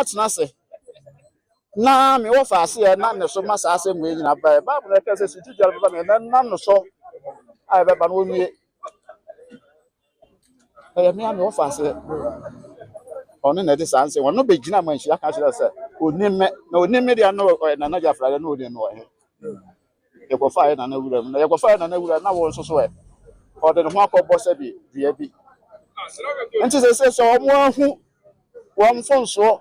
Atena ase na mewɔ faase a ɛnam ne so ma saa asɛm wei nyina baeɛ. Bible no ɛka sɛ sintidua no bɛba me na ɛnam no so a ɛbɛba no wɔnwie. Ɛyɛ me a mewɔ faase. Ɔno na ɛde saa nsɛm ɔno bɛgyina ma nhyira ka kyerɛ sɛ onim me na onim me deɛ no ɔyɛ Nana Gyafra na onim no wɔ he. Yɛkɔfa yɛ Nana wura mu na yɛkɔfa yɛ Nana wura na wɔn nso so ɛ ɔde ne ho akɔbɔ sɛ bi dua bi. Nti sɛ sɛ sɛ wɔn ahu wɔn mfomsoɔ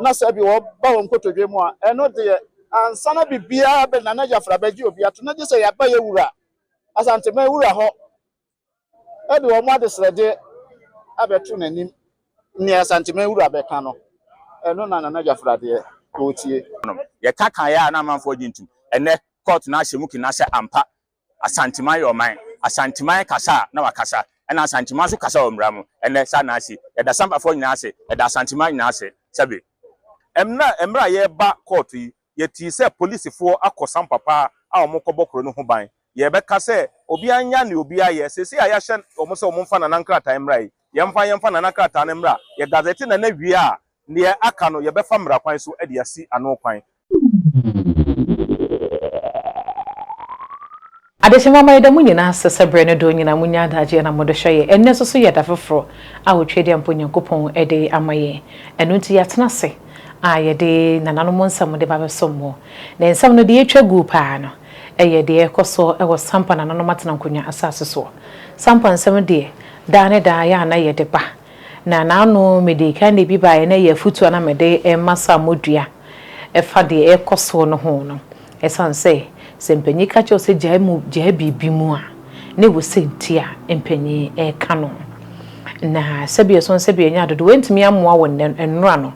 na sɛ bi wɔba wɔn nkotodwe mu a, ɛno deɛ ansa na biribiara bɛ Nana Gyafra bɛgye obi ato na gye sɛ yɛaba yɛ wura Asanteman wura hɔ ɛde wɔn adesrɛdeɛ abɛto n'anim. Nea Asanteman wura bɛka no, ɛno na Nana Gyafra deɛ ɔretie. Yɛka kaeɛ a na amanfoɔ gye ntom. Ɛnnɛ, kɔɔto no ahyɛ mu kena sɛ ampa Asanteman yɛ ɔman. Asanteman kasa a, na wakasa. Ɛna Asanteman nso kasa wɔ mmara mu. Ɛnnɛ, saa na asi. Yɛda Sampafoɔ nyinaa ase. Yɛda Asanteman nyinaa ase. Sɛbe. Mmerɛ mmerɛ a yɛreba kɔɔto yi, yɛtee sɛ polisifoɔ akɔ Sampa paa a wɔrekɔbɔ kuro no ho ban. Yɛrebɛka sɛ obiara nya nea obiara yɛ. Seesei a yɛahyɛ wɔn sɛ wɔmfa Nana nkrataa mmra yi, yɛmfa yɛmfa Nana krataa no mmra. Yɛ gazette Nana wie a, nea aka no yɛbɛfa mmara kwan so de asi ano kwan. Adekyema ma yɛda mo nyinaa ase sɛ berɛ ne dɔ nyinaa monya adagyeɛ na mode hwɛ yɛn. Ɛnnɛ nso so yɛ da foforɔ a Otwedeɛ mpo Nyankopɔn de ama yɛn. Ɛno nti yɛatena ase a yɛde nananom nsɛm de ba bɛsom mo. Na nsɛm no deɛ ɛtwa guu paa no yɛ deɛ ɛrekɔ soɔ wɔ Sampa nananom atena nkonnwa asase soɔ. Sampa nsɛm deɛ daa ne daa yɛ a na yɛde ba. Na n'ano mede kan de bi baeɛ na ɛyɛ afotuo a na mede rema Samodua ɛfa deɛ ɛrekɔ soɔ no ho no. Ɛsiane sɛ, sɛ mpanin ka kyerɛ wo sɛ gyae mu, gyae biribi mu a, na ɛwɔ sɛ nti a mpanin reka no. Na sɛbi ɛso sɛbi ɛnyɛ adodo, wantumi ammoa wo nnɛ, nnora no,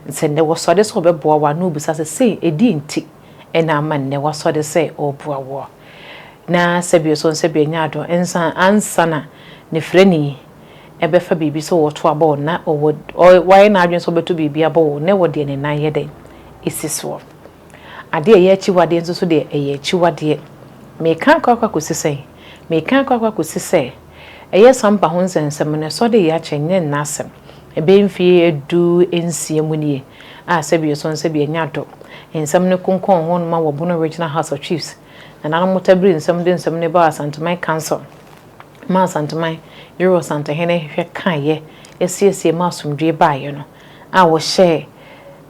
sɛ nnɛ wɔsɔre sɛ ɔbɛboa wo a, na wobisa sɛ sei, ɛdeɛn nti na ama nnɛ wasɔre sɛ ɔreboa woɔ? Na sɛbi ɛso sɛbi ɛnyɛ ado, nsa ansa na ne frɛni ɛbɛfa biribi sɛ ɔreto abɔ wo, na ɔwɔ, wayɛ n'adwene sɛ ɔbɛto biribi abɔ wo, na ɛwɔ deɛ ne nan yɛ dɛn, ɛsi soɔ. Adeɛ a ɛyɛ akyiwadeɛ nso so deɛ, ɛyɛ akyiwadeɛ. Mereka akɔ akɔ akɔsi sɛn? Mereka akɔ akɔ akɔsi sɛ, ɛyɛ sampa ho nsɛnsɛm no, ɛsɔ de yɛ akyɛ, nyɛ nna asɛm. Ɛbɛyɛ mfeɛ 16 mu nie a sɛbi ɛsɔ sɛbi ɛnyɛ adɔ. Nsɛm no konkɔn hɔ nom wɔ Bono Regional House of Chiefs. Nananom tabiri nsɛm de nsɛm no baa Asanteman Council ma Asanteman yere Ɔsantehene hwɛ kaeɛ siesie ma asomdwoeɛ baeɛ no a wɔhyɛɛ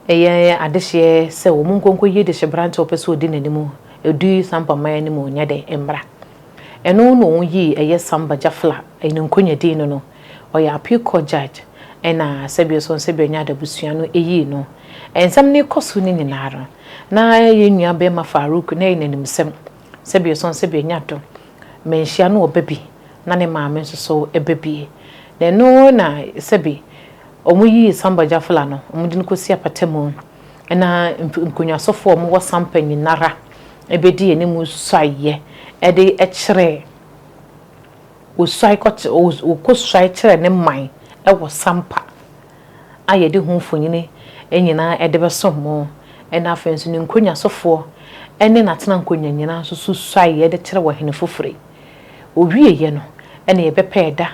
Ɛyɛ adehyeɛ sɛ wɔn nkonko yi dehyeberante a ɔpɛ sɛ ɔdi n'anim du Sampa man anim nyɛ dɛ mmra. Ɛno na wɔn yii ɛyɛ Samba Jafla ne nkonya din no no. Ɔyɛ appeal court judge ɛna sɛbi nso sɛbi ɔnyɛ adabusua no yii no. Nsɛm no rekɔ so no nyinaa no na yɛn nua bɛɛma Farouk na ɛyɛ n'animsɛm sɛbi nso sɛbi ɔnyɛ adom manhyia no ɔba bi na ne maame nso so ba bi. Na ɛno na sɛbi Wɔyii Samba Jafla no, wɔde no kɔsii apata mu, na nkonnwasɔfoɔ a wɔwɔ Sampa nyinara bɛdii anim suaeɛ de kyerɛɛ, wɔsuae kɔ, wɔkɔsuae kyerɛɛ ne man wɔ Sampa a yɛde ho mfonini nyinaa de bɛsom mo, ɛna afei nso ne nkonnwasɔfoɔ ne n'atenankonnwa nyinaa nso so suaeɛ de kyerɛɛ ɔhene foforɔ yi. Ɔwieeɛ no, ɛna yɛbɛpɛɛ da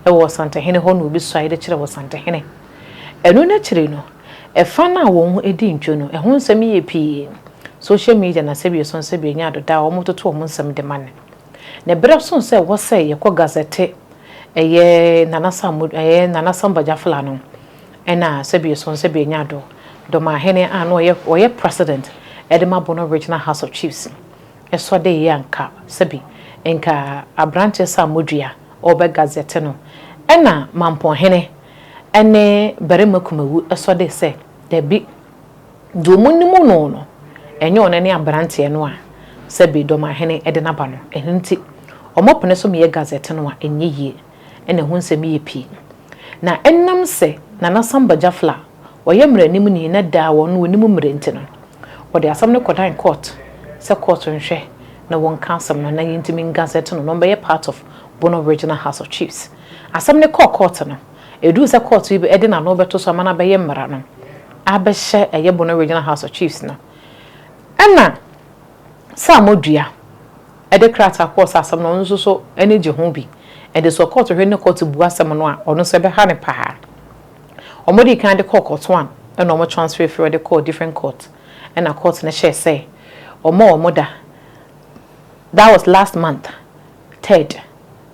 wɔ Ɔsantehene hɔ na ɔbɛsuae de kyerɛɛ Ɔsantehene. Ɛno no akyiri no, ɛfa no a wɔn di ntwo no, ɛho nsɛm yɛ pii. Social media na sɛbi ɛso sɛbi ɛnyɛ ado da a wɔtoto wɔn nsɛm de ma no. Na ɛberɛ so sɛ ɛwɔ sɛ yɛkɔ gazette ɛyɛ Nana Sam ɛyɛ Nana Samba Gyafla no, ɛna sɛbi ɛso sɛbi ɛnyɛ ado Dɔmahene a na ɔyɛ ɔyɛ president ɛde ma Bono Regional House of Chiefs. Sɔ dɛ yɛ a nka sɛbi nka aberantsɛ Samodua ɔbɛ gazette no nna Mampɔnhene ne Barima Kumawu sɔ dɛ sɛ dabi, dza ɔmo nim no no nnyɛ ɔno ne aberantsɛ no a sɛbi Dɔmahene de no aba no, ɛno ntsi ɔmo pene so meyɛ gazette no a nnyɛ yie na ɛho nsɛm yɛ pii. Na ɛnam sɛ Nana Samba Jafla ɔyɛ mmaranimni na daa ɔno ɔnim mmara nti no, wɔde asɛm no kɔdan court sɛ court nhwɛ na wɔnka asɛm no na yɛntumi ngazette no na ɔmbɛyɛ part of Bono Regional House of Chiefs. Asɛm no kɔɔ court no, ɛduu sɛ court yi de n'ano bɛto so ama no abɛyɛ mmara no abɛhyɛ ɛyɛ Bono Regional House of Chiefs no, ɛna Samoa de krataa kɔɔ sɛ asɛm no ɔno nso so ani gye ho bi. Ɛnde sɛ ɔkɔɔto hwɛ ne kɔɔto bu asɛm no a, ɔno nso ɛbɛha no paa. Wɔdii kan de kɔɔ kɔɔto a, Ɛna wɔn transfer firi hɔ de kɔɔ different court. Ɛna court no hyɛɛ sɛ wɔn a wɔn da, that was last month third,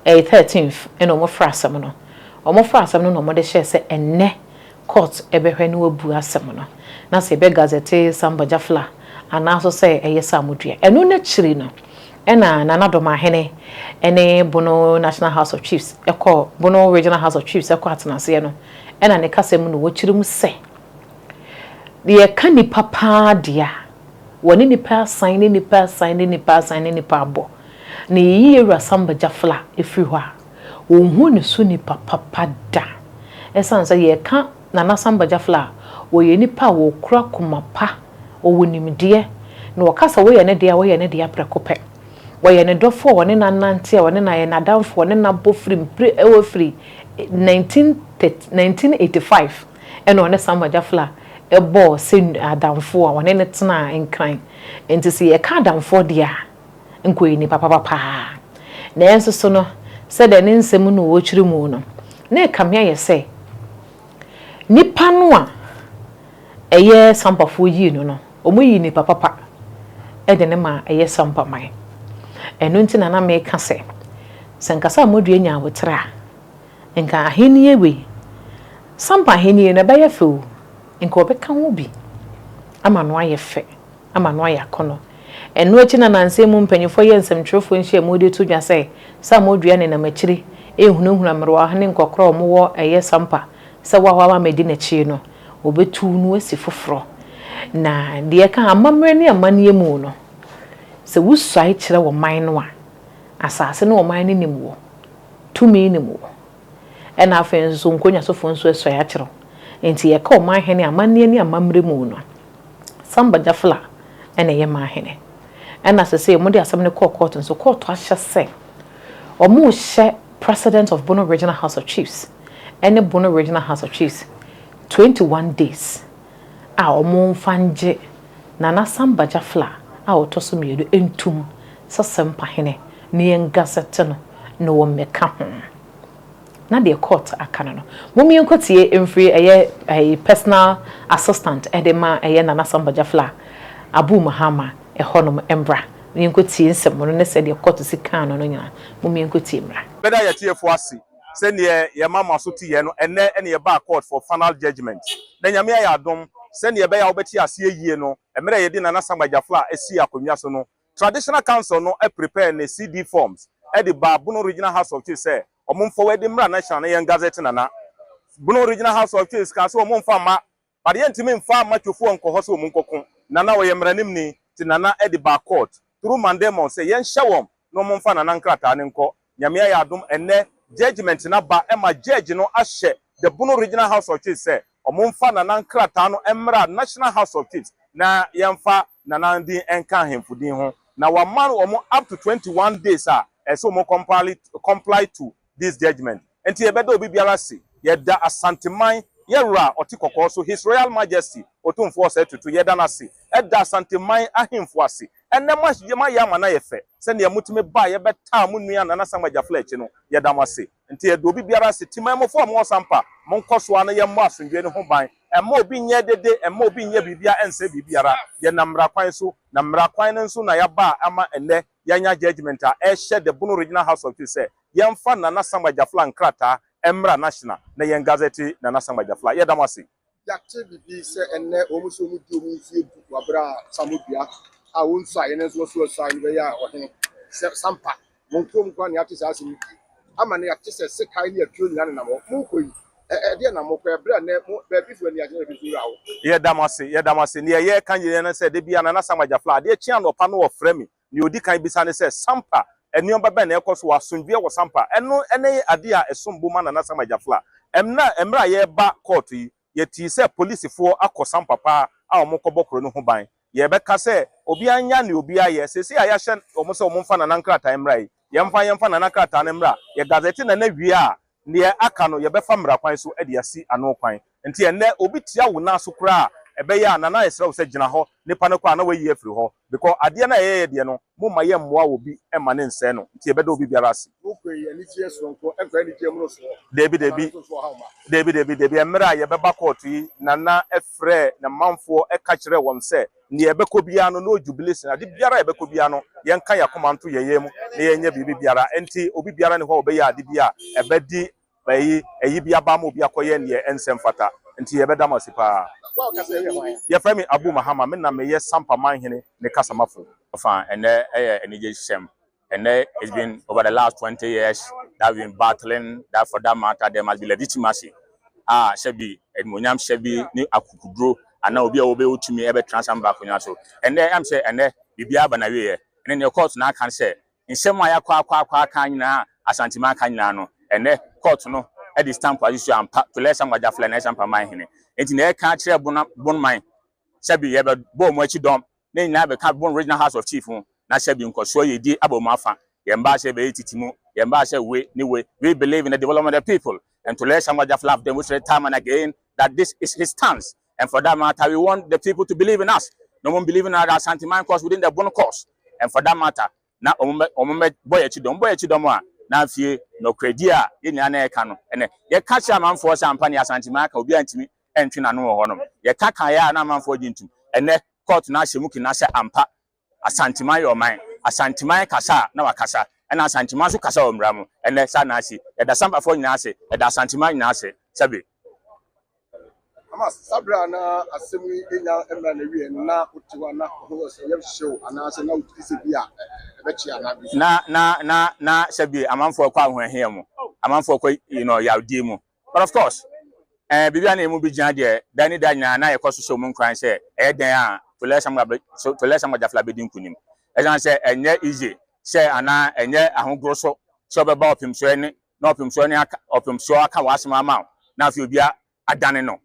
ɛyɛ 13th ɛna wɔn fra asɛm no. Wɔn fra asɛm no na wɔn de hyɛɛ sɛ ɛnnɛ court ɛbɛhwɛ na wabu asɛm no na sɛ ɛbɛ gazette Samba Gyafla anaa so sɛ ɛyɛ Samodua. Ɛno n'akyiri no ɛna Nana Dɔmahene ɛne Bono National House of Chiefs ɛkɔ, Bono Regional House of Chiefs ɛkɔ atenaseɛ no, ɛna ne kasa mu no wɔkyerɛ mu sɛ deɛ ɛka nipa paa deɛ a wɔne nipa asan ne nipa asan ne nipa asan ne nipa abɔ na yɛyi Ewura Samba Gyafla efiri hɔ a, wɔnhu ne so nipa papa da. Ɛsiane sɛ yɛka Nana Samba Gyafla a, wɔyɛ nipa a wɔkura koma pa, wɔwɔ nimdeɛ na wɔka sɛ wɔyɛ ne deɛ a, wɔyɛ ne deɛ aprɛko pɛ. Wɔyɛ ne dɔfo a wɔne nanante a wɔne na yɛ n'adamfo, wɔne n'abɔ firi mpire ɛwɔ firi 1985 ɛna ɔne Samba Gyafla ɛbɔɔ sɛ adamfo a wɔne ne tena Nkran. Nti sɛ yɛka adamfoɔ deɛ a, nkɔyɛ nipa papapaa. Nanso so no, sɛdeɛ ne nsɛm no wɔkyerɛ mu no, na ɛkame ayɛ sɛ nipa no a ɛyɛ Sampafoɔ yii no, wɔn yii nipa papa ɛde ne ma ɛyɛ Sampa man. Ɛno nti na na meka sɛ nkasa a modua nya abotire a, nka ahennie wei, Sampa ahennie no, ɛbɛyɛ fɛ o. Nka ɔbɛka ho bi ama no ayɛ fɛ, ama no ayɛ akɔnɔ. Ɛno akyi na nansɛm mu mpanyinfoɔ yɛ nsɛmtwerɛfoɔ nhyiamu de to dwa sɛ Samodua nenam akyiri ehunahuna mmerewa ne nkɔkorɔ a wɔwɔ ɛyɛ Sampa sɛ wo a waba amɛdi n'akyi no, wɔbɛtu no asi foforɔ. Na deɛ ɛka amammerɛ ne amanneɛ mu no, sɛ wosuae kyerɛ wɔ man no a, asase ne ɔman no nim wɔ tumi nim wɔ. Ɛna afei nso nkonnwasofoɔ nso asuae akyerɛw. Nti yɛka ɔman hene amanneɛ ne amammerɛ mu no, Samba Gyafla ɛna ɛyɛ man hene. Ɛna sɛ wɔde asɛm no kɔɔ court nso, court ahyɛ sɛ wɔn hyɛ President of Bono Regional House of Chiefs ɛne Bono Regional House of Chiefs 21 days a wɔn mfa ngye Nana Samba Gyafla a ɔtɔ so mmienu ntum sɛ Sampahene ne yɛn gazette no na wɔn mmɛka ho. Na deɛ court aka no, mo mmiɛnko tie mfiri ɛyɛ personal assistant ɛde ma ɛyɛ Nana Samba Gyafla, Abu Mahama, ɛhɔnom mbra. Mmiɛnko tie nsɛm no ne sɛdeɛ court si kaa no nyinaa. Mo mmiɛnko tie mbra. Bɛda yɛtiefoɔ ase sɛneɛ yɛma mo aso te yɛ no. Ɛnɛ ɛne yɛbaa court for final judgement na Nyame ayɛ adom. Sɛneɛ ɛbɛyɛ a wobɛte aseɛ yie no, mmerɛ yɛde Nana Samba Gyafla asi akonnwa so no, Traditional Council no prepare ne CD forms ɛde baa Bono Regional House of Chiefs sɛ ɔmo mfa wɔde mmra national na yɛn gazette Nana. Bono Regional House of Chiefs kaa sɛ ɔmo mfa mma, but yɛntumi mfa matwofoɔ nkɔ hɔ sɛ ɔmo nkɔko Nana. Ɔyɛ mmaranimni, nti Nana ɛde baa court through mandamus sɛ yɛnhyɛ wɔn na ɔmo mfa Nana nkrataa ne nkɔ. Nyame ayɛ adom, ɛnɛ judgement na ba ɛma judge no ahyɛ the Bono Regional House of Chiefs sɛ ɔmo mfa Nana nkrataa no mmra National House of Chiefs na yɛmfa Nana din nka ahemfo din ho, na wama wɔn up to 21 days a ɛsɛ wɔn comply to this judgement. Nti yɛbɛda obi biara se yɛda Asanteman yɛwura a ɔte kɔkɔɔ so, His Royal Majesty Otumfoɔ Osei Tutu, yɛda n'ase, ɛda Asanteman ahemfo ase. Ɛnɛ mo ayɛ ama no ayɛ fɛ sɛnea motumi ba a yɛbɛtaa mo nua Nana Samba Gyafla akyi no, yɛda mo ase. Nti yɛda obi biara ase. Timanmufoɔ a mowɔ Sampa, monkɔ so a na yɛmmɔ asomdwe no ho ban. Ɛmma obi nyɛ dede, ɛmma obi nyɛ biribiara, ɛnsɛ biribiara. Yɛnam mmara kwan so, na mmara kwan no nso na yɛaba a ama ɛnnɛ yɛanya judgement a ɛhyɛ the Bono Regional House of Chiefs sɛ yɛmfa Nana Samba Gyafla nkrataa mmra national na yɛn gazette Nana Samba Gyafla. Yɛda mo ase. Yɛate biribi sɛ ɛnnɛ wɔn nso wɔn di wɔn mfie 10 wɔ abere a Samodua a wɔn nso a yɛn nso wɔso asuae no bɛyɛ a ɔhene sɛ Sampa wɔn kurom nkwa na yɛate saa asɛm yi bi ama no. Yɛate sɛ sekan ne atuo nyinaa nenam hɔ. Mo kɔ yi, ɛdeɛ na mo kɔ ɛberɛ a nɛ mo baabi fo ani agye na baabi nso wura hɔ? Yɛda mo ase, yɛda mo ase. Nea yɛka nyinaa ne sɛ de bia Nana Samba Gyafla, adeɛ kye anɔpa no, wɔfrɛ me. Nea odi kan bisa ne sɛ Sampa nneɛma bɛn na ɛkɔ so wɔ asomdwoeɛ wɔ Sampa. Ɛno ɛne adeɛ a ɛsom bo ma Nana Samba Gyafla. Ɛmna mmerɛ a yɛreba court yi, yɛtii sɛ polisifoɔ akɔ Sampa paa a wɔn kɔbɔ kuro no ho ban. Yɛbɛka sɛ obiara nya ne obiara yɛ. Seesei a yɛahyɛ wɔn sɛ wɔn mfa Nana nkrataa mmra yi, yɛmfa Nana nkrataa no mmra, yɛ gazette Nana wie a, neɛ aka no yɛbɛfa mmara kwan so de asi ano kwan. Nti ɛnnɛ obi tia wo nan so koraa. Ɛbɛyɛ a Nana yɛsrɛ wo sɛ gyina hɔ, nipa no kɔ a na wayi afiri hɔ because adeɛ no a yɛyɛ deɛ no, momma yɛmmoa obi mma no nsɛe no. Nti yɛbɛda obi biara ase. Wokɔ yi anigyeɛ soronko, ɛnkɔ anigyeɛ mmorosoɔ. Dabi, Ama no dabi. nso so ɔhaw ma. Dabi, dabi, dabi. Mmerɛ a yɛbɛba kɔɔto yi, Nana frɛɛ ne manfoɔ ka kyerɛɛ wɔn sɛ, nea yɛbɛkɔ biara no, no jubilation, ade biara a yɛbɛkɔ biara no, yɛnka yɛn akoma nto yɛn yam na yɛnyɛ biribi biara. Enti obi biara nni hɔ a ɔbɛyɛ ade bi a ɛbɛdi ɛyi ɛyi bi aba ama obi akɔyɛ neɛ ɛnsɛ mfata. Nti yɛbɛda mo ase paa. Wo a wokasa yi, woyɛ hwan? Yɛfrɛ me Abu Mahama, me na meyɛ Sampa Manhene ne kasamafo. Ɔfa ɛnɛ ɛyɛ anigyesɛm. Ɛnɛ it's been over the last 20 years that we've been battling that for that matter there must be legitimacy a sɛbi animuonyam hyɛ bi ne akukuduro anaa obi a wɔbɛwɔ tumi ɛbɛtena Sampa akonnwa so. Ɛnɛ ɛm sɛ ɛnɛ biribiara aba n'awieɛ. Ɛne neɛ court no aka sɛ nsɛm a yɛakɔ akɔ akɔ aka nyinaa, Asanteman aka nyinaa no, ɛnɛ court no ɛde stamp ase so ampa Tolɛ Samuel Gyafla na Sampa man hene. Nti na ɛka kyerɛ Bonman sɛbi yɛbɛbɔ wɔn akyi dɔm ne nyinaa bɛka Bon Regional House of Chief ho na sɛbi nkɔsoɔ yɛdi abɔ mu afa. Yɛn ba sɛ bɛyɛ titi mu, yɛn ba sɛ we ne we. We believe in the development of the people, and Tolɛ Samuel Gyafla have demonstrated time and again that this is his stance, and for that matter we want the people to believe in us. No one believe in our Asanteman cause within the Bon cause, and for that matter na wɔn bɛ bɔ yɛn akyi dɔm, bɔ yɛn akyi dɔm a na afie nɔkorɛdi a yɛn nyinaa na yɛka no. Ɛnɛ yɛka kyerɛ amanfoɔ sɛ ampa ne Asanteman aka, obiara ntumi ɛntwe n'ano wɔ hɔnom. Yɛka kan yɛ a na amanfoɔ gye ntum. Ɛnɛ court no ahyɛ mu kina sɛ ampa Asanteman yɛ ɔman, Asanteman kasa a na wakasa, ɛna Asanteman nso kasa wɔ mmara mu. Ɛnɛ saa na asi. Yɛda Sampafoɔ nyinaa ase, yɛda Asanteman nyinaa ase sɛbi. Ama saa berɛ a na asɛm yi nya mmra na wie no, na wote hɔ a na ho yɛ sɛ yɛhyew anaasɛ na wotiri sɛ bi a ɛbɛkye anaa bi? Na sɛbi amanfoɔ kɔ ahohiahia mu, amanfoɔ kɔ yawdie mu, but of course biribi a na emu bi gyina deɛ da ne da nyinaa na yɛkɔ so hyɛ mu nkran sɛ ɛyɛ dan a Tolɛ Samuel Gyafla bɛdi nkunim. Ɛsan sɛ ɛnyɛ easy sɛ anaa ɛnyɛ ahogoro so sɛ ɔbɛba ɔpemsoɔ ne na ɔpemsoɔ ne aka ɔpemsoɔ aka w'asɛm ama wo na afei obi adane no,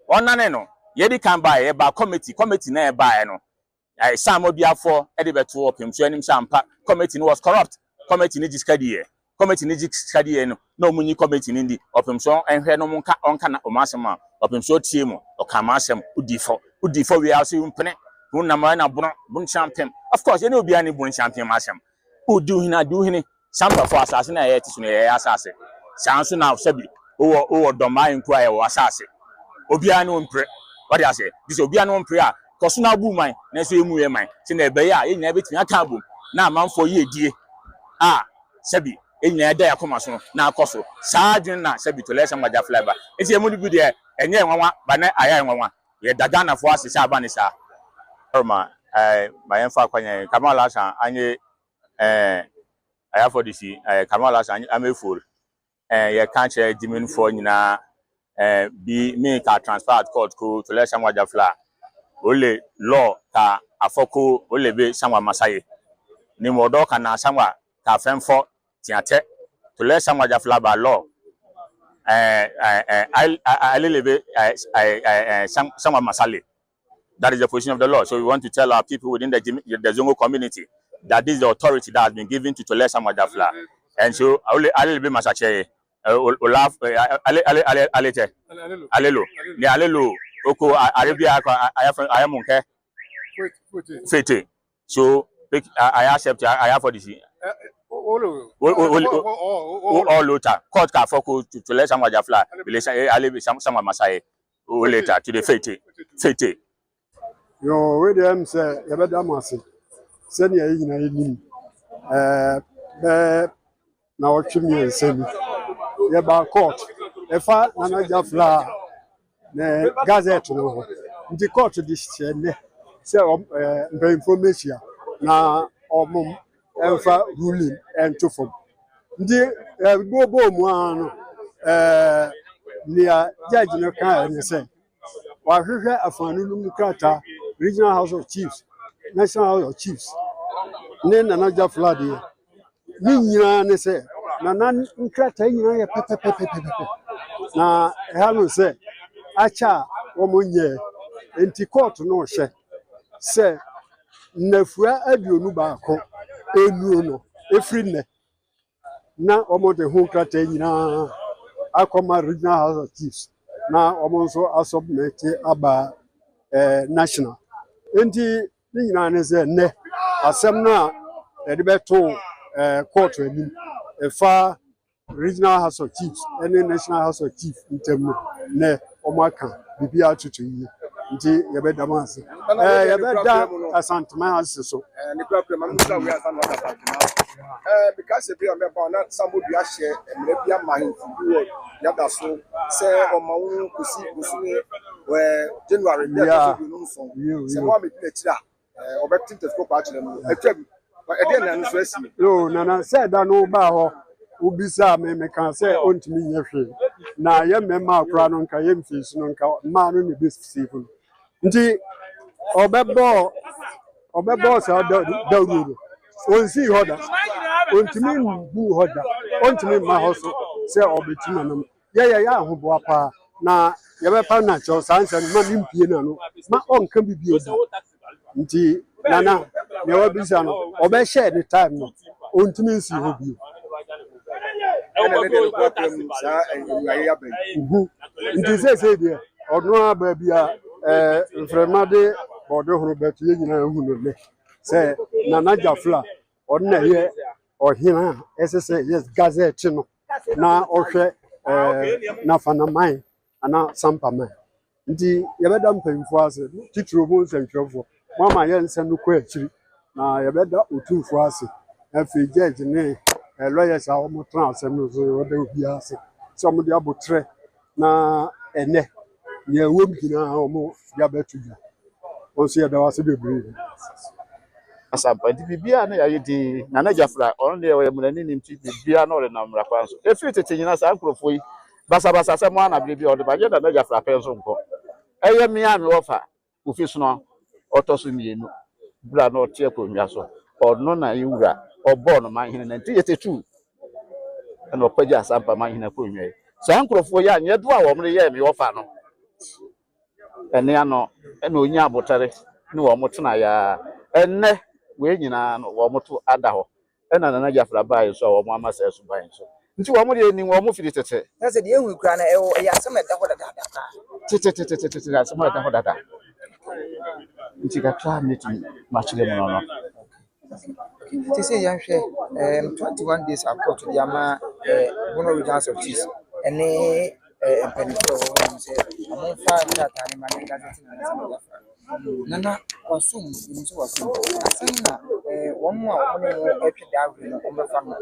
ɔnane no. Yɛdi kan baeɛ, yɛba committee na yɛbaeɛ no, samoduafoɔ ɛde bɛto ɔpemsoɔ anim sɛ ampa committee no was corrupt, committee no gye sika diiɛ, committee no gye sika diiɛ no na ɔmo nyi committee no ndi. Ɔpemsoɔ ɛnhwɛ no, ɔmo nka ɔnka na ɔmo asɛm a ɔpemsoɔ tie mu, ɔka mo asɛm, odi fɔ, odi fɔ wie a ɔsɛ mpene wɔn nam ɛna bono bono champion. Of course yɛne obiara ne bono champion asɛm. Odi ohene adi ohene Sampafo asase na yɛyɛ te so no, yɛyɛ asase saa nso na sɛbi wowɔ dɔmaa nko a yɛwɔ asase. Obiara ne mpere wɔde ase bi sɛ obiara ne mpere a kɔso na abu man na nso emu yɛ man sɛ na ɛbɛyɛ a yɛn nyinaa bɛtumi aka abom na amanfoɔ yɛ die a sɛbi yɛn nyinaa da yɛ akoma so na akɔ so. Saa adwene na sɛbi Tolɛ Samuel Gyafla ba nti emu no bi deɛ ɛnyɛ nwanwa ba na ayɛ nwanwa. Yɛda Ghanafoɔ ase sɛ aba ne saa ɔroma ma yɛmfa akwanya yi Kamal Hassan anye ayafo de si Kamal Hassan amefuor yɛka kyerɛ Gyiminfoɔ nyinaa bi min ka transfer at court ko Tolɛ Samuel Gyafla o le law ka a fɔ ko o le be Sangwa masa ye ni mɔgɔ dɔ ka na Sangwa ka fɛn fɔ tiɲɛ tɛ. Tolɛ Samuel Gyafla ba law ɛɛ ɛɛ ale le be ɛɛ ɛɛ Sangwa masa le. That is the position of the law. So we want to tell our people within the Zongo community that this is the authority that has been given to Tolɛ Samuel Gyafla. And so ale ale be masakyɛ ye o la ale ale ale ale tɛ ale lo ni ale lo o ko Arabia ko a y'a fɛn a ye mun kɛ fete so a y'a accept, a y'a fɔ disi o all ta court k'a fɔ ko Tolɛ Samuel Gyafla ale bɛ Sangwa masa ye o le ta to de fete fete. Yo, wei deɛ sɛ yɛbɛda mo ase sɛnea yɛn nyinaa yɛnim bɛɛ na wɔtwe 3 ni yɛba court ɛfa Nana Gyafla a ne gazette no ho. Nti court de hyɛ nnɛ sɛ mpanyinfoɔ mmɛhyia na ɔmo ɛmfa ruling ɛnto fam. Nti ɛbobɔ mu ara no, nea judge no kaeɛ ne sɛ wahwehwɛ afaanu no mu krataa, Regional House of Chiefs, National House of Chiefs ne Nana Gyafla deɛ ne nyinaa ne sɛ Nana nkrataa nyinaa yɛ pɛpɛpɛpɛpɛ na ɛha no sɛ akyɛ a wɔn nyɛ. Nti court no hyɛ sɛ nnafua 21 enuo no efiri nnɛ na wɔn de ho nkrataa nyinaa akɔma Regional House of Chiefs na wɔn nso asubmit aba. National. Enti ne nyinaa ne sɛ nnɛ asɛm no a yɛde bɛto kɔɔto anim ɛfa Regional House of Chiefs ne National House of Chiefs ntam no, nnɛ wɔaka biribiara atoto yie. Nti yɛbɛda mo ase. Yɛbɛda Asanteman ase so. Ne kura ma musa wei ansa na wada Asanteman ase. Meka sɛ bere a mɛba na Samodua ahyɛ mmara bi ama ahemfo bi wɔ yada so sɛ ɔma wo kɔsi bosome January da ɛtɔ so 27 sɛ mo a medi n'akyiri a ɔbɛte ntɛsi kɔkɔɔ akyerɛ mo. Atwam. Ɛdeɛn na ɛno nso asi? Yoo, Nana, sɛ da no wobaa hɔ, wobisaa me, mekaa sɛ ɔntumi nyɛ hwee. Na yɛ mmarima koraa no, nka yɛ mfii so no, nka mmaa no na ɛbɛsave no. Nti ɔbɛbɔɔ ɔbɛbɔɔ saa dawuro no, ɔnsii hɔ da, ɔntumi nhuu hɔ da, ɔntumi mma hɔ so sɛ ɔbɛtu n'anam. Yɛyɛ yɛ ahoboa paa na yɛbɛpa no akyɛw saa nsɛm no ma ne mpie n'ano ma ɔnka bi bio da. Nti Nana, nea wabisa no, ɔbɛhyɛ ne time no, ɔntumi nsi hɔ bio. Ɛna ne deɛ no korakora mu saa awurayɛ aba yi. Nti seesei deɛ ɔno ara baabi a ɛɛ mframa de bɔɔdo hono bɛto yɛn nyinaa hu no nnɛ sɛ Nana Gyafla ɔno na ɛyɛ ɔhene a ɛsɛ sɛ yɛ gazette no na ɔhwɛ ɛɛ n'afanaman anaa sampaman. Nti yɛbɛda mpanyinfoɔ ase, titiriw mo nsɛntwerɛfoɔ, mo ama yɛn nsɛm no kɔ akyiri na yɛbɛda otumfoɔ ase. Afei judge ne eh, lawyers a wɔtena asɛm no so yɛbɛda obiara ase sɛ wɔde abotrɛ na ɛnɛ nea ɛwɔ mu nyinaa wɔde abɛto dwa. Wɔn nso yɛda wɔn ase bebree. Asampa nti biribiara na yɛayɛ din. Nana Gyafra, ɔno deɛ ɔyɛ mmaranini nti biribiara na ɔde nam mmara kwan so. Ɛfiri tete nyina saa nkurɔfoɔ yi basabasa asɛm ara na berɛ bi ɔde ba nyɛ Nana Gyafra pɛ nso nkɔ. Ɛyɛ me a mewɔ fa Kofi Sono ɔtɔ so mmienu berɛ a na ɔte akonnwa so. Ɔno na yɛ wura ɔbɔɔ no manhene 1982 ɛna ɔkɔgye Asampa manhene akonnwa yi. Saa nkurɔfoɔ yi anyɛ do a wɔn de yɛɛ me wɔfa no ɛne ano ɛna ɔnya abotare ne wɔn tenaeɛ ara. Ɛnnɛ wei nyinaa no wɔn to ada hɔ. Ɛna Nana Gyafra baeɛ nso a wɔn ama saa suban nso. Nti wɔn deɛ nim wɔn firi tete. Na sɛ deɛ ehu koraa no ɛwɔ ɛyɛ asɛm a ɛda hɔ dadaada paa. Tetetetetete asɛm a ɛda hɔ dada. Nti kakra a mɛtumi makyerɛ mu no no. Te sɛ yɛnhwɛ 21 days a court de ama Bono Regional House of Chiefs ɛne mpanimfoɔ a ɛwɔ hɔ nom sɛ wɔmfa nkrataa no ma ne gazette na ne sɛ Biafra. Nana wasom yɛnim sɛ wasom na sɛn na wɔn a wɔne mo ɛtwe dawuro no wɔbɛfa no?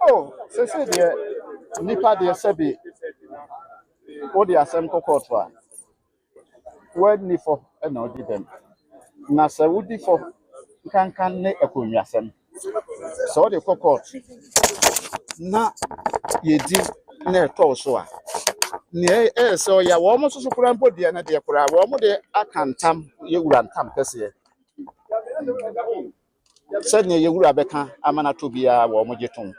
Oh, sese deɛ nipa deɛ sɛbi wode asɛm kɔ kɔɔto a woanni fɔ na wodi dɛm. Na sɛ wodi fɔ nkanka ne akonnwasɛm, sɛ wode kɔ kɔɔto na yɛdi na ɛtɔ wo so a, nea ɛyɛ sɛ ɔyɛ a wɔn nso so koraa mpo deɛ no deɛ koraa wɔn de aka ntam yɛwura ntam kɛseɛ sɛnea yɛwura bɛka ama no atɔ biara wɔn gye tom.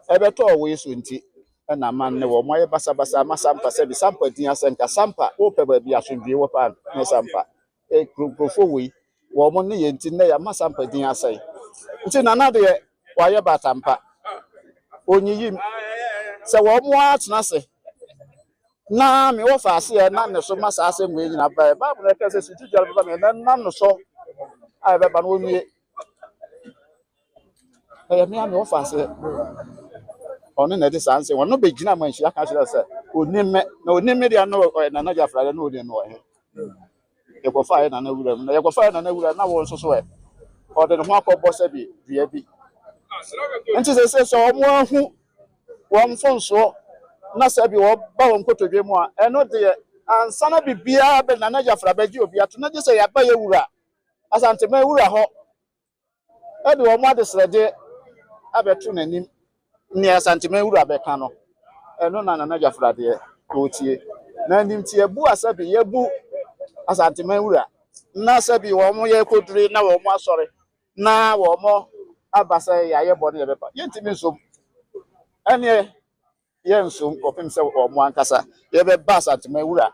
Ɛbɛtɔɔ wei so nti ɛna ama nnɛ wɔn ayɛ basabasa ama Sampa sɛbi Sampa din asɛ nka Sampa wopɛ baabi asomdwie wɔ paa ne Sampa. Nkurɔfoɔ wei wɔn ne yɛn nti nnɛ yɛama Sampa din asɛe. Nti Nana deɛ wayɛ batampa. Onyiyim sɛ wɔn ara tena ase na mewɔ faase a ɛnam ne so ma saa asɛm wei nyinaa baeɛ. Bible no ɛka sɛ sukyi biara bɛba me ɛnam ne so a ɛbɛba no wɔnwie. Ɛyɛ me a mewɔ faase. Ɔno na ɛde saa nsɛm ɔno bɛgyina manhyia ka kyerɛ sɛ onim me na onim me deɛ no ɔyɛ Nana Gyafra deɛ na onim me wɔ he. Yɛkɔfa yɛ Nana wura mu na yɛkɔfa yɛ Nana wura na wɔn nso so ɛ ɔde ne ho akɔbɔ sɛ bi dua bi. Nti sɛ sɛ sɛ wɔn ahu wɔn mfomsoɔ na sɛ bi wɔba wɔn nkotodwe mu a ɛno deɛ ansa na biribiara bɛ Nana Gyafra bɛgye obi ato na gye sɛ yɛaba yɛ wura Asanteman wura hɔ ɛde wɔn adesrɛdeɛ abɛto n'anim nea Asanteman wura bɛka no ɛno na Nana Gyafra deɛ ɔretie. Na animtiabu a sɛbi yɛbu Asanteman wura na sɛbi wɔn yɛ kɔdure na wɔn asɔre na wɔn aba sɛ yɛayɛ bɔne yɛbɛpa yɛntumi nsom ɛneɛ yɛnsom kɔpem sɛ wɔn ankasa yɛbɛba Asanteman wura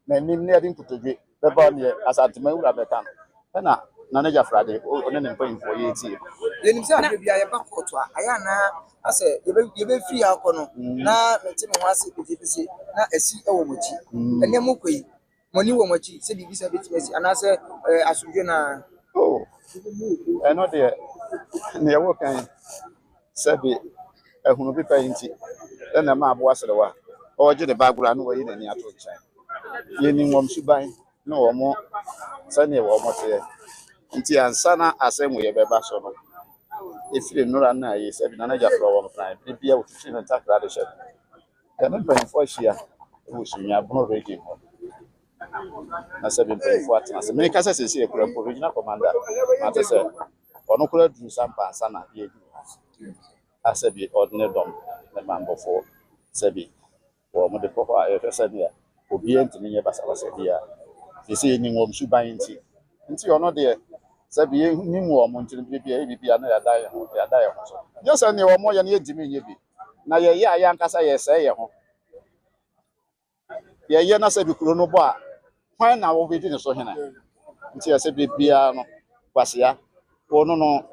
n'anim na yɛde nkotodwe bɛba neɛ Asanteman wura bɛka no ɛna Nana Gyafra de ɔne ne mpanyinfoɔ yɛretie. Yɛnim sɛ aberɛ bi a yɛba kɔɔto a ayɛ anaa asɛ yɛbɛfiri akɔ no na mente me ho ase bɛgyebɛgye na asi wɔ mo akyi. Ɛnɛ mokɔ yi. Mo ani wɔ mo akyi sɛ biribi saa bɛtumi asi anaasɛ ɛɛ asomdwoe no ara? Oh, ɛno deɛ, nea ɛwɔ kan sɛbe ahunu bi pɛ nti ɛna ɛma aboa serewa ɔregye ne ba agorɔ a na wayi n'ani ato nkyɛn. Yɛnim wɔn suban ne wɔn sɛdeɛ wɔn teɛ. Nti ansa na asɛm wei bɛba so no, ɛfiri nnora no a ɛyɛ sɛbe Nana Gyafra wɔ Nkran, berɛ biara wɔtwitwi ne ntakra de hyɛ no. Yɛne mpanyimfoɔ ahyia wɔ Sunyani region hɔ. Na sɛbe mpanyimfoɔ atena ase. Meka sɛ seesei kura mpo regional commander mate sɛ ɔno koraa duru Sampa ansa na yɛduru ha. A sɛbe ɔde ne dɔm ne bammɔfoɔ sɛbe wɔn de kɔ hɔ a yɛhwɛ sɛdeɛ obiara ntumi nyɛ basabasa biara. Seesei yɛnim wɔn suban nti. Nti ɔno deɛ sɛbe yɛnim wɔn nti no bere biara yɛ biribi a na yɛada yɛn ho yɛada yɛn ho so. Nyɛ sɛ neɛ wɔyɛ no yɛntumi nyɛ bi. Na yɛyɛ a yɛn ankasa yɛsɛe yɛn ho. Yɛyɛ na sɛ bi kuro no bɔ a, hwan na wɔbɛdi ne so hene? Nti ɛsɛ bere biara no, kwasea, wo no no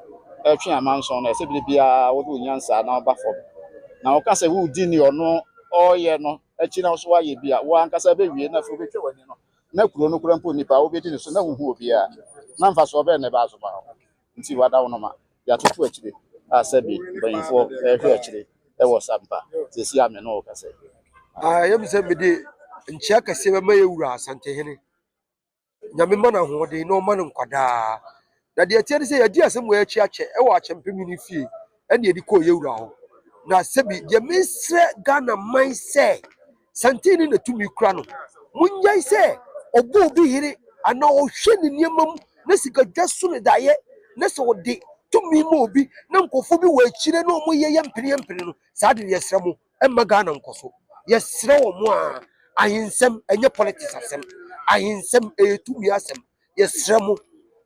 ɛtwe amanson no, ɛsɛ bere biara wode wo nyansa na woba fam. Na wɔka sɛ woredi nea ɔno ɔreyɛ no akyi na wo nso woayɛ bi a, wo ankasa bɛwie na afei wobɛtwa w'ani no, na kuro no kora mpo nnipa a wobɛdi ne so na wonhu obiara. Na mfasoɔ bɛn na ɛbaa so ma wo? Nti wada wo no ma yɛatoto akyire a sɛbe mpanyimfoɔ rehwɛ akyire wɔ Sampa seesei a me ne wo kasa yi. Ɛyɛ me sɛ mede nkyea kɛseɛ bɛma yɛn wura Asantehene. Nyame mma no ahoɔden na ɔmma no nkwa daa. Na deɛ ɛteɛ ne sɛ yɛadi asɛm wei akyi akyɛ ɛwɔ Akyɛmpemhene fie ɛne yɛde kɔɔ yɛn wura hɔ. Na sɛbi deɛ mesrɛ Ghana man sɛ Santini na tumi kura no. Monnyae sɛ ɔbɔ obi hene anaa ɔhwɛ ne nneɛma mu na sikadwa so no daeɛ na sɛ ɔde tumi ma obi na nkurɔfoɔ bi wɔ akyire na wɔyɛ yɛ mpene yɛ mpene no, saa de no yɛsrɛ mo mma Ghana nkɔ so. Yɛsrɛ wɔn a, ahensɛm ɛnyɛ politics asɛm, ahensɛm ɛyɛ tumi asɛm. Yɛsrɛ mo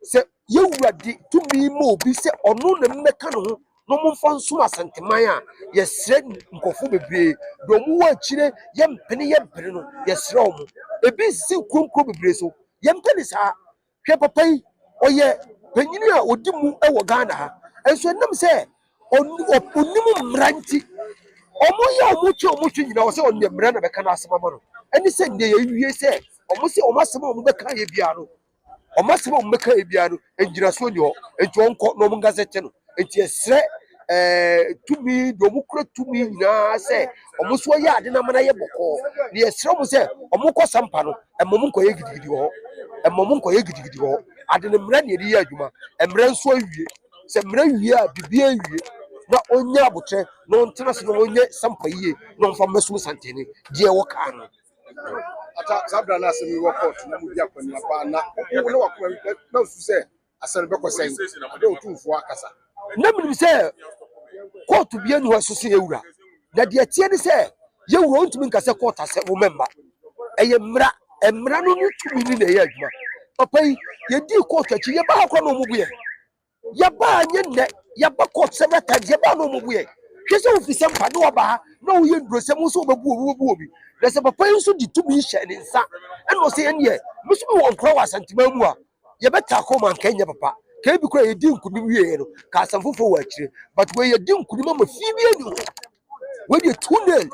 sɛ yɛn wura de tumi ma obi sɛ ɔno na mmɛka ne ho na wɔmfa nsom Asanteman a, yɛsrɛ nkurɔfoɔ bebree, deɛ wɔn wɔ akyire yɛmpene yɛmpene no, yɛsrɛ wɔn. Ebi nsisi nkuro nkuro bebree so, yɛmpɛ ne saa. Hwɛ papa yi, ɔyɛ panyini a ɔdi mu wɔ Ghana ha, nso ɛnam sɛ ɔnim mmara nti, wɔn yɛ wɔn twe wɔn twe nyinaa, ɔsɛ ɔno deɛ mmara na bɛka n'asɛm ama no. Ɛne sɛ deɛ yɛwie sɛ wɔn sɛ wɔn asɛm a wɔn bɛka yɛ biara no, Wɔn asɛm a wɔbɛka yɛ biara no, ngyinasoɔ nni hɔ. Nti wɔnkɔ na wɔn gazette no. Nti yɛsrɛ ɛɛ tumi deɛ wɔn kura tumi nyinaa sɛ wɔn nso wɔyɛ ade no ama no ayɛ bɔkɔɔ. Na yɛsrɛ wɔn sɛ wɔn kɔ sampa no, ɛmma wɔn nkɔyɛ gidigidi wɔ hɔ. Ɛmma wɔn nkɔyɛ gidigidi wɔ hɔ. Ade no mmara na yɛde yɛ adwuma. Mmara nso awie. Sɛ mmara wie a, biribiara awie. Na ɔnyɛ abotrɛ na ɔntena ase na ɔnyɛ sampa yie na ɔmfa mmɛsom santene deɛ wɔkaa no. Ata saa bere a na asɛm yi wɔ kɔɔto na mudi akɔneaba na wo ne wakoma na osu sɛ asɛm no bɛkɔ sɛn bere a otumfoɔ akasa. Na menim sɛ kɔɔto biara nni hɔ a ɛso sɛ yɛn wura. Na deɛ ɛteɛ ne sɛ, yɛn wura ɔntumi nka sɛ kɔɔto asɛm wo mɛmma. Ɛyɛ mmara. Mmara no ne tumi no na ɛyɛ adwuma. Papa yi, yɛdii kɔɔto akyi, yɛbaa ha koraa na wɔbu yɛn. Yɛbaa nyɛ nnɛ, yɛba court several times, yɛbaa na wɔbu yɛn. Hwɛ sɛ wofi sɛ mpa ne waba ha na woyɛ nnurosɛm wo nso wobɛbu obi wobɛbu obi. Na sɛ papa yi nso de tumi hyɛ ne nsa ɛna ɔsɛ yɛn deɛ, me nso mewɔ nkora wɔ Asanteman mu a, yɛbɛtaa kɔn mu anka ɛnyɛ papa. Ka ebi koraa yɛdi nkunim wieɛ no, ka asɛm foforɔ wɔ akyire. But wei yɛdi nkunim ama fie bi ani ho. Wei deɛ two nail.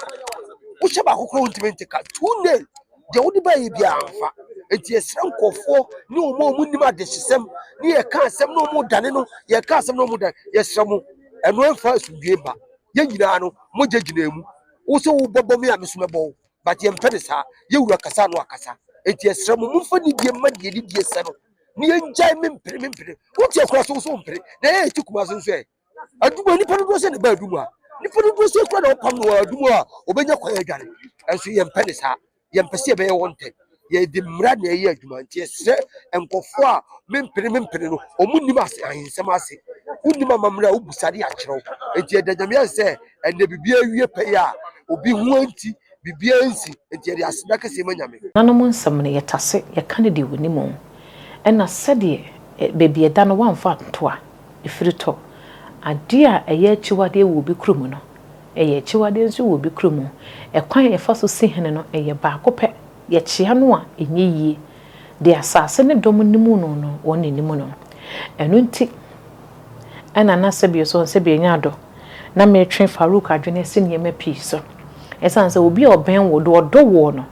Wohyɛ baako koraa wontumi nte ka. Two nail. Deɛ wode baeɛ biara mfa. Enti yɛsrɛ nkurɔfoɔ ne wɔn a wɔnim adehyesɛm ne yɛka asɛm na wɔn dane no, yɛka asɛm na wɔn dane. Yɛsrɛ mo, ɛno ɛmfa asomdwoe mma. Yɛn nyinaa no, mogya gyina mu. Wo sɛ wobɛbɔ me a, me nso mɛbɔ wo. But yɛmpɛ ne saa. Yɛn wura kasa no akasa. Enti yɛsrɛ mo, momfa nidie mma deɛ nidie sɛ no. Ne yɛngyae mempere mempere. Wotie koraa sɛ wo sɛ wompere. Na yɛyɛ ti Kumase nso ɛ. Adum a nipa dodoɔ sɛ ne ba adum a nipa dodoɔ sɛ kura na ɔpam no wɔ adum a ɔbɛnya kwan adwane ɛnso yɛmpɛ ne saa yɛmpɛ sɛ yɛbɛyɛ wɔn ntɛm yɛde mmara na ɛyɛ adwuma nti yɛsrɛ nkurɔfoɔ a mempene mempene no wɔn nim ase ahensɛm ase wonim amammerɛ a wobusa de akyerɛw nti yɛda nyame ase sɛ ɛnɛ biribi awie pɛyɛ a obi ho anti biribiara nsi nti yɛde aseda kɛseɛ ma nyame. Nanom nsɛm no, yɛtase, yɛka no deɛ wɔnim o. Ɛna sɛdeɛ baabi ɛda no woamfa anto a, ɛfiri tɔ. Adeɛ a ɛyɛ akyiwadeɛ wɔ obi kuro mu no, ɛyɛ akyiwadeɛ nso wɔ obi kuro mu. Ɛkwan a yɛfa so si hene no, ɛyɛ baako pɛ. Yɛkyea no a, ɛnyɛ yie. Deɛ asase ne dɔm nim no no, wɔn na ɛnim no. Ɛno nti ɛna na sɛbio so sɛbio ɛnyɛ adɔ na meretwe Farouk adwene asi nneɛma pii so. Ɛsiane sɛ obi a ɔbɛn wo, deɛ ɔdɔ woɔ no,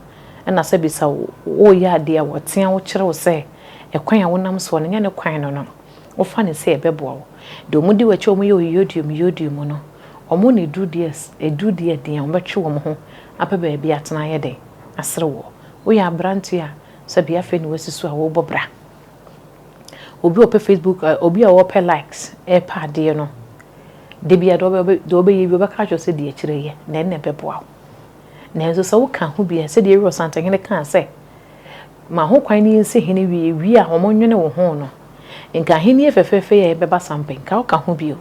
Ɛna sɛbi sɛ woreyɛ adeɛ a wɔtea wo kyerɛ wo sɛ ɛkwan a wonam soɔ no nyɛ ne kwan no no, wofa no sɛ ɛbɛboa wo. Deɛ wɔdi w'akyi a wɔyɛ wo yodiom yodiom no, wɔn na ɛduru deɛ ɛduru deɛ den a wɔbɛtwe wɔn ho apɛ baabi atena ayɛ dɛn asere woɔ. Woyɛ aberanteɛ a sɛbi afei na woasi so a worebɔ bra. Obi a ɔpɛ Facebook, obi a ɔpɛ likes repɛ adeɛ no, da biara deɛ ɔbɛyɛ bi ɔbɛka akyerɛ wo sɛ di akyire yɛ na ɛno na ɛbɛboa wo. Nanso sɛ woka ho bi a, sɛdeɛ Ewura Ɔsantehene kaa sɛ, Ma ho kwan na yɛnsi hene wie, wie a wɔnnwene wo ho no, nka ahennie fɛfɛɛfɛ yi a ɛbɛba sampa yi, nka woka ho bio.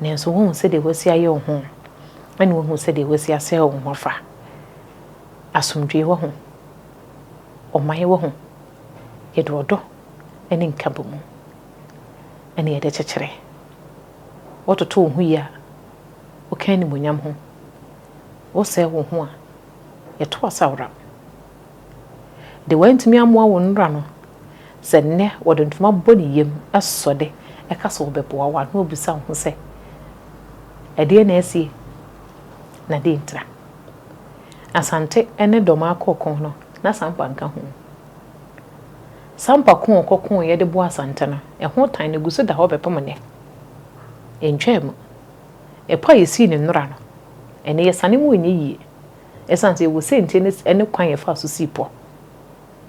Nanso woahu sɛdeɛ woasi ayɛ wo ho, ɛna woahu sɛdeɛ woasi asɛe wo ho afa. Asomdwoeɛ wɔ ho, ɔman wɔ ho, yɛde ɔdɔ ne nkabɔmu na yɛde kyekyere. Wototo wo ho yie a, woka animuonyam ho. Wosɛe wo ho a, yɛto asaworam. De wantumi ammoa wo nnora no, sɛ nnɛ wɔde ntoma bɔ ne yam sɔ de ka sɛ ɔbɛboa wo a, na wabisa wo ho sɛ, Ɛdeɛn na asie? Na dɛn ntira? Asante ne Dɔmaa kɔɔ ko no, na Sampa nka ho. Sampa ko a ɔkɔkoeɛ de boaa Asante no, ɛho tan no gu so da hɔ bɛpem nnɛ. Ɛntwaa mu. Ɛpɔ a yɛsii no nnora no, ɛnnɛ yɛsane mu ɛnyɛ yie. Ɛsiane sɛ yɛwɔ sɛntie ne ne kwan a yɛfaa so sii pɔ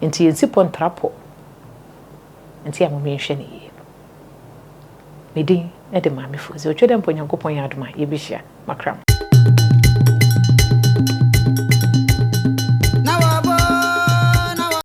nti, yɛnsi pɔ ntra pɔ nti a momma yɛnhwɛ no yie. Me din de Maame Fozi. Otwa dɛ mpo Nyankopɔn yɛ adom a yɛbɛhyia. Makram.